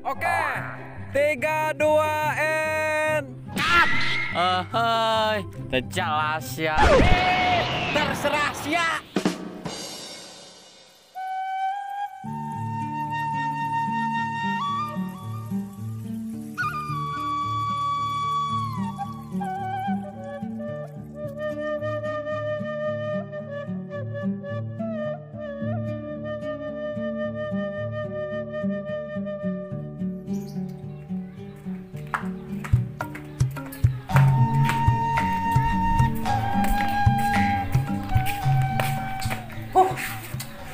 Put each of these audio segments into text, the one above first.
Oke. 3, 2, N. Cut. Hei, jelas ya. Terserah sia.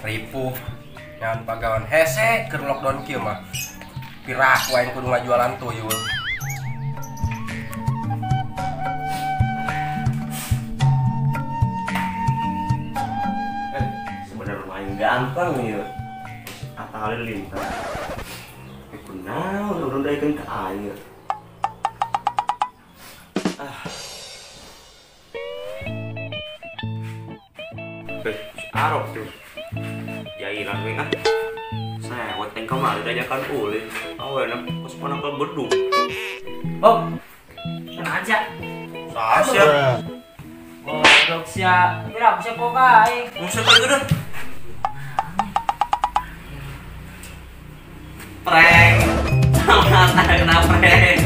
Ripuh ngan pagawan hese keur lockdown kieu mah piraku aing kudu ngajualan tuyul. Sebenarnya aing ganteng ieu. Atta Halilintar. Tapi kunaon urang daekeun ka aing. Ah. Arok tuh. Jairan we ah. Sewot teh kamari diajakan ulin. Awena pas panangkal bedung. Bob. Tenang aja. Sasya. Goblok sia. Kira bisa poka aing. Buset aing udah. Prank. Mata kena prank.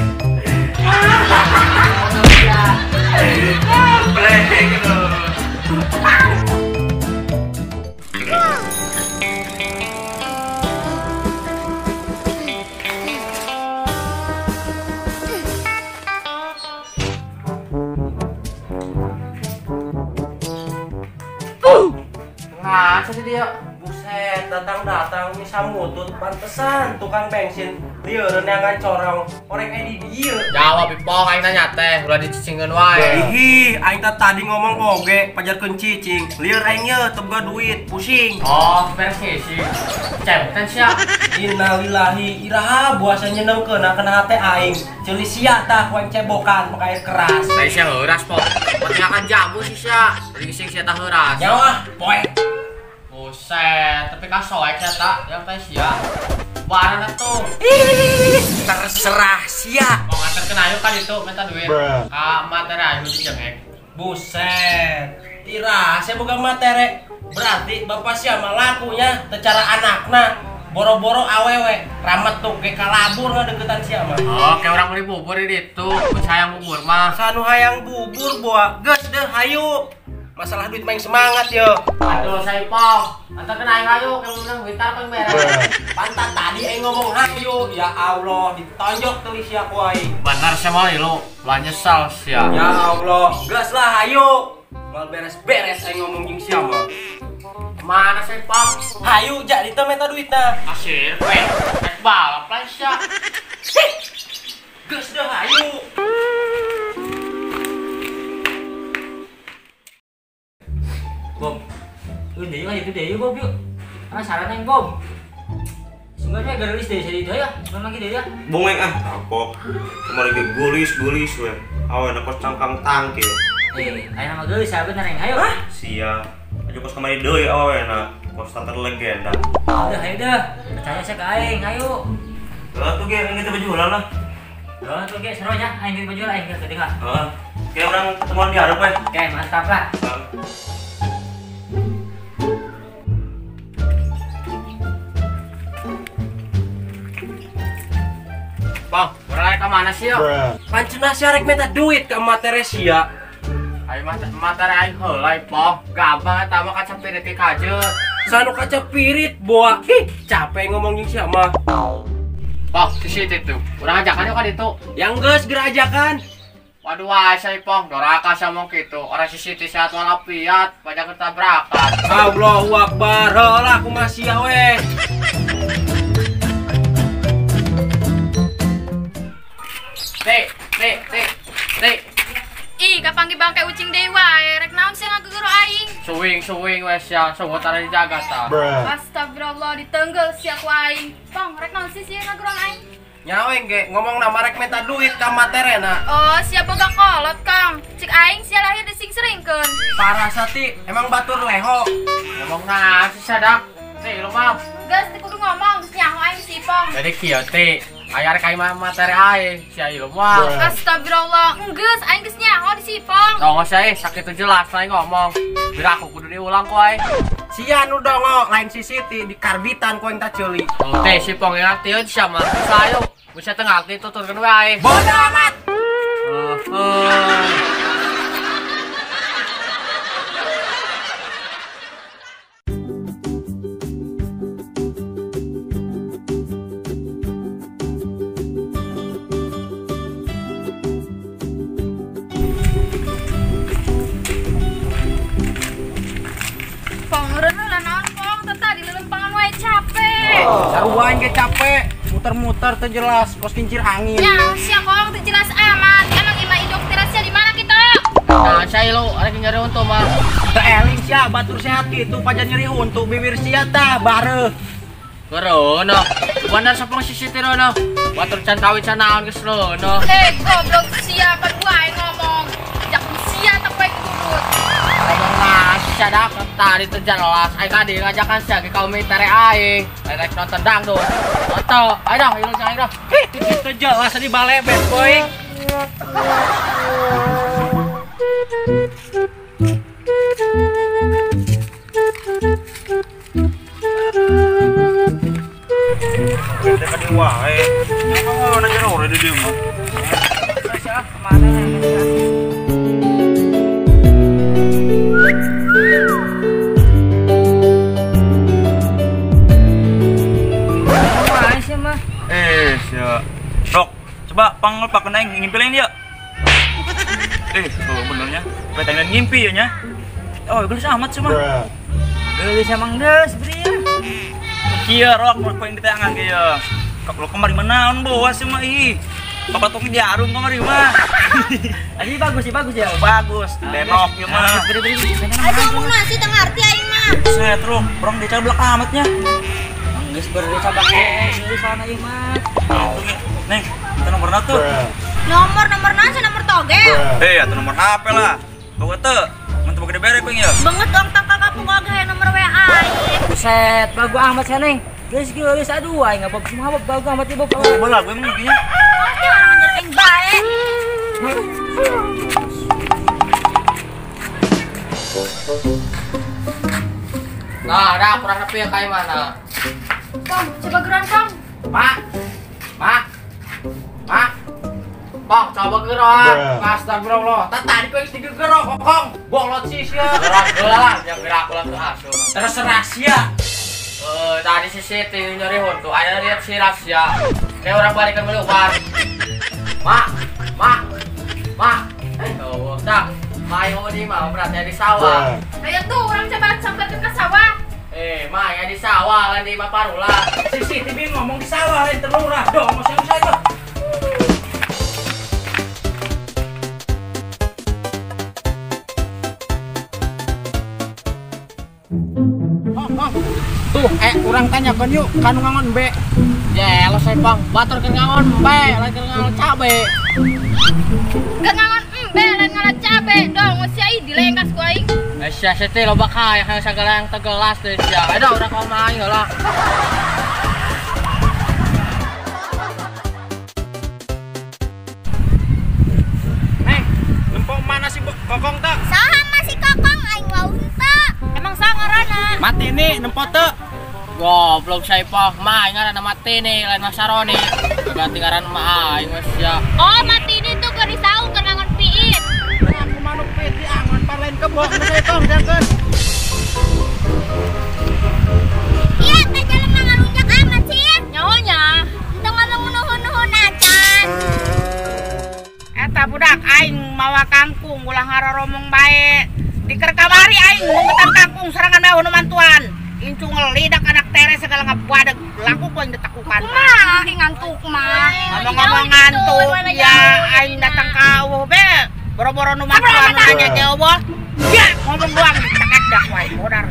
Prank gitu. Nah, jadi dia buset, datang-datang ini samutut pantesan tukang bensin lieur neangan corong orek di dieu. Jawab ipong aing nanya teh, ulah dicicingkeun wae. Ih, aing teh tadi ngomong oge pajarkeun cicing. Lieur aing ye teu boga duit, pusing. Oh, versi sih. Cemten sia. Innalillahi, iraha buasa nyenengkeun kana hate aing. Ceuli sia tah ku aing cebokan make air keras. Teh sia heuras pok. Pentingakan jamu sih sia. Gising sia tah heuras. Nyawa, poe. Buset, tapi kasoek sia tak, yang teh sia. Barang tuh. Terserah sia. Mau nganterkeun ayu kan itu minta duit. Ka materi ayu dijengek. Buset. Tirah, sia boga matere. Berarti bapak sia mah lakunya secara anakna boro-boro awewe ramet tuh ge kalabur ngadeukeutan sia mah. Oh, kayak orang beli bubur di ditu, hayang bubur mah. Sanu hayang bubur boa, geus deh hayu. Masalah duit main semangat yo. Aduh, saya pong. Antarkeun aing hayu, kamu menang duit tar paling beres. Pantat tadi aing ngomong hayu, ya Allah, ditonjok teulis sia ku aing. Bener sia mah lu, lah nyesal sia. Ya Allah, geus lah hayu. Mal beres-beres aing ngomong jeung sia mah. Mana sih pong? Hayu jadi teu minta duitna. Asir we. Rek balap lah sia. Geus deh hayu. Bob, lu deui lah itu deui Bob yuk. Penasaran aing Bob. Sebenarnya gelis deui sih itu ya, memang gitu ya. Bongeng ah, kapok. Kemarin ge gulis-gulis we. Awena kos cangkang tangkil. Eh, aing mah geulis ya bener aing. Hayu. Sia. Aja kos kamari deui awena, kos starter legenda. Udah hayu dah. Percaya sia ka aing, hayu. Heeh tuh ge aing kita bajulan lah. Heeh tuh ge seru nya aing kita bajulan aing ke lah. Heeh. Kayak orang ketemuan di hareup we. Oke, mantap lah. Bang, urang ka mana sih yo? Pancen sia rek minta duit ka emak Teresia. Ayo materi aing heula pong. Gampang eta mah kaca pirit kaje. Sanu kaca pirit boa. Ih, capek ngomong jeung sia mah. Pong, di situ tuh. Urang ajakan yuk ka ditu. Yang geus geura ajakan. Waduh wae saya pong, doraka sama kitu. Orang sisi sehat walafiat, banyak ketabrakan. Allahu Akbar. Heula kumaha sia we. T, T, T, T. Ih, kapanggih bangke ucing deui wae, rek naon sia ngagegero aing? Suwing-suwing we sia, sungut tara dijaga ta. Astagfirullah, ditenggel sia ku aing. Pong, rek naon sih sia ngagero aing? Nyawa ge ngomong nama rek minta duit ka materena. Oh, sia boga kolot, Kang. Cik aing sia lahir dising-seringkeun. Parah sati, emang batur leho. Ngomong naon sih sadak? Teh lu mah. Geus teu kudu ngomong, geus nyaho aing si Pong. Jadi kieu teh. Aya rek aing mah materi aing, sia ieu mah. Astagfirullah, enggeus aing geus nyaho di sipong. Dongo sia sakitu jelas aing ngomong. Biar aku kudu diulang ku aing. Sia nu dongo lain si Siti di karbitan ku aing tak ceuli. Teh si Pong ngartieun sia mah. Sayo, bisa teu ngarti tuturkeun we aing. Bodo amat. Sarua aing ge capek, muter-muter teu jelas, kos kincir angin. Ya, sia kong teu jelas amat. Emang imah induk tirasnya di mana kita? Nah, sia lu arek nyari untu mah. Teu eling sia batur sehat kitu pajan nyeri untu bibir sia tah bareuh. Kerono, bener sapong si Siti rono. Batur can kawin can naon geus rono. Eh, goblok sia pan gua aing ngomong. Jak sia teh poe turut. Sia dah tadi teu jelas aing tadi ngajakan sia ke kaum tere aing. Rek nonton dangdut. Nonton. Ayo dah, ieu aing dah. Teu jelas di balebet boy. Teh kadi wae. Oh, na jero di dieu mah. Sia kemana? Rok, coba pangol pak kena ngimpi lain dia. Oh benernya, pengen ngimpi ya nya. Oh, gelis amat sih mah. Gelis emang geus, beri ya. Kia Rok, mau poin di tangan kia. Kalau kemari mana on bawa sih mah ih. Bapak tong di arum kemari mah. Ini bagus sih, bagus ya. Oh, bagus, denok ya mah. Beri beri. Aduh ngomong nasi teu ngarti aing mah. Set Rok, brong dical belak amatnya. Geus beri cabak geus sana ieu mah. Neng, itu nomorna tuh. Nomor naon sih nomor toge? Eh, atuh nomor HP lah. Bawa teu, mun teu gede bere kuing ya. Banget dong tangkal kampung oge nomor WA aing. Buset, bagus amat sia Neng. Geus geus aduh aing ngabab semua bagus amat ieu bagus. Bola gue emang gini. Pasti orang ngajar aing bae. Nah, dah kurang nepi ya kayak mana? Kong, coba geran Kong. Pak. Pak. Pak. Bang, coba gerak. Astagfirullah. Tadi kau istri gerak, Kong. Bolot sih sia. Gerak lah, yang gerak ulah tuh asuh. Terserah sia. Tadi si Siti nyari huntu, ada lihat si Rasya. Kayak orang balikan keluar. Mak, mak, mak. Oh, dah. Main di mah berarti di sawah. Ayo tuh orang coba sampai ke sawah. Eh, mah ya di sawah lain di Maparula. Si Siti ngomong di sawah lain terlurah dong, mau saya tuh. Tuh, urang tanyakeun yuk kanu ngangon be. Ya, lo sepang, batur keur ngangon be, lain keur ngangon cabe. Keur ngangon embe, lain ngangon cabe dong, sia ieu dilengkas ku aing. Sia sete loba kae hayang sagala yang tegelas deh sia. Ayo urang ka omah aing heula. Neng, nempok mana si Kokong teh? Saha mah si Kokong aing wau henteu. Emang saha ngaranna? Mati nih nempok teu. Goblok saipah mah ngaranna Matini lain Mas Saroni. Ganti ngaran mah aing geus sia. Oh, Matini tuh keur disaung keur ngangon piit. Aku manuk piit diangon par lain kebo nu saipah jangkeun. Iya, teh jelema ngalunjak amat sih. Nyaho nya. Teu ngomong nuhun-nuhun acan. Eta budak aing mawa kangkung ulah ngaroromong bae. Diker kamari aing mungketan kangkung serangan bae nu mantuan. Incung lidak anak tere segala ngabuadeg laku ku aing ditakukan. Kumaha aing ngantuk mah. Ngomong-ngomong ngantuk ya aing datang ka eueuh be. Boro-boro nu mantuan nanya jawab. Ya ngomong doang ditekek dah ku aing modar.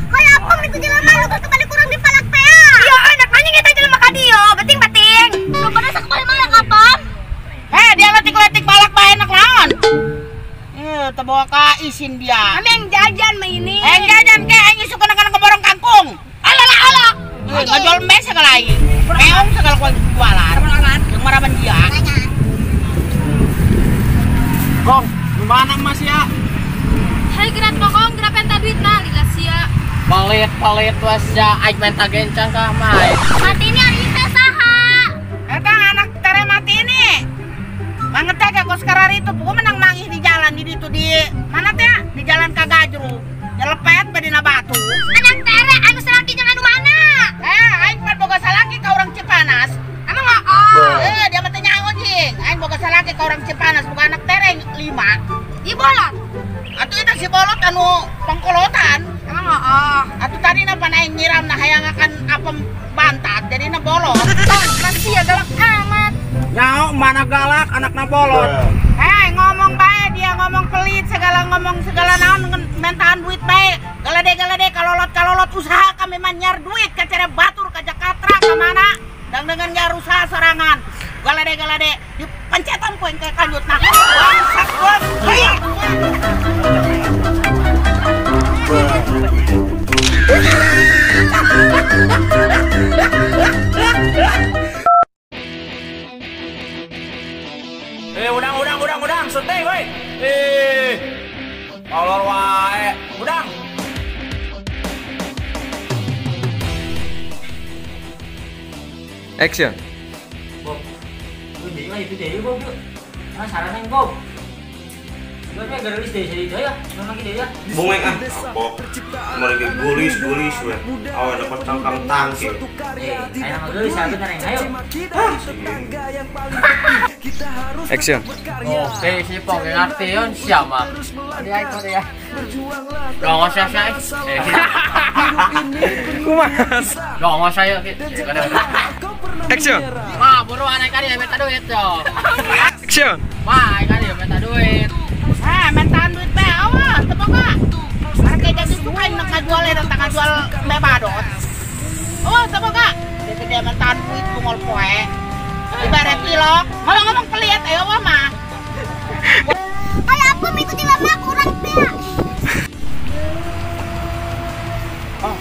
Kalau aku niku jelema lu kembali kurang dipalak teh. Ya anak anjing eta jelema ka dieu, beting-beting. Lu pada sakbal malak apa? Eh dia letik-letik balak bae enak naon? Teu bawa ka isin dia. Kami yang jajan mah ini. Yang jajan ke aing isuk kana-kana keborong kangkung. Alah alah. Ngajual mes segala aing. Meong segala ku jual. Kong, gimana Mas ya? Hai gerat pokong, gerak penta duit nah lila sia. Pelit-pelit wes ya, aing menta gencang kah mai. Mati ini ari teh saha? Eta anak tere mati ini. Mangeteh ka kos karari itu, pokok menang mangih di jalan di ditu di mana teh? Di jalan ka Gajru. Nyelepet bedina batu. Anak tere anu salaki jeung anu mana? Aing pan boga salaki ka urang Cipanas. Emang heeh. Dia mah teh nyaho jing. Aing boga salaki ka urang Cipanas, boga anak tere 5. Ieu bolot. Atuh eta si bolot anu pangkolotan. Emang heeh. Atuh tadi na pan aing nyiram na hayangakan apem bantat jadina bolot. Tong, masih ya galak amat. Nyaho mana galak anakna bolot. Ngomong bae dia ngomong pelit segala ngomong segala naon mentahan duit bae. Galade-galade kalolot-kalolot usaha kami mah nyar duit ka cara batur ka Jakarta ka mana. Dang dengan nyar usaha sorangan. Galade-galade dipencetan ku engke kanjutna. Bangsat gua. Udang, sete woi. Molor wae. Udang. Action. Bob. Lu deui mah itu deui Bob yuk. Penasaran aing Bob. Gua teh geureulis deui seri deui ya. Naon lagi deui ya? Bungeng ah, Bob. Mereka gulis-gulis we. Awe dapat cangkang tangke. Ayo mah geulis ya bener ayo. Action. Oke, si Pong ngerti yon siapa? Dia itu dia. Dong saya. Kumas. Dong saya. Action. Ma, buruan aing kali minta duit yo. Action. Ma, aing kali minta duit. Mintaan duit bae awas teu boga. Harga jadi suka aing nak ngajual eta tak ngajual mbe badot. Awas teu boga. Dia mintaan duit bungol poe. Ibarat tilok, ngomong-ngomong pelit ayo wah mah. Kayak aku mengikuti lama kurang teh. Oh,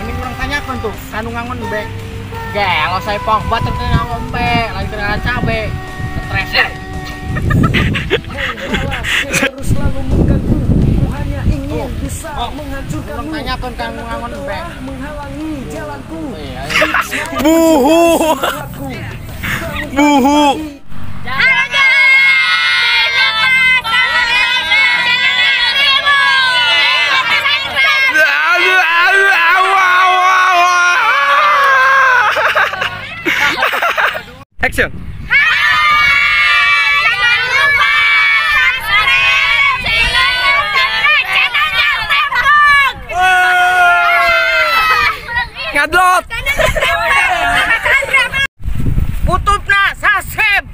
mending kurang tanyakan tuh, kanu ngangon be. Gelo saya pong, batur teu ngangon be, lagi teu cabe. Stres ya. Terus lalu mengganggu, ku hanya ingin bisa menghancurkanmu. Kurang tanyakan kanu ngangon be. Menghalangi jalanku. Buhu. Buhu. Halo guys, jangan lupa Action. Jangan lupa subscribe channelnya Tembok. Ngadlot. Utupna saseb.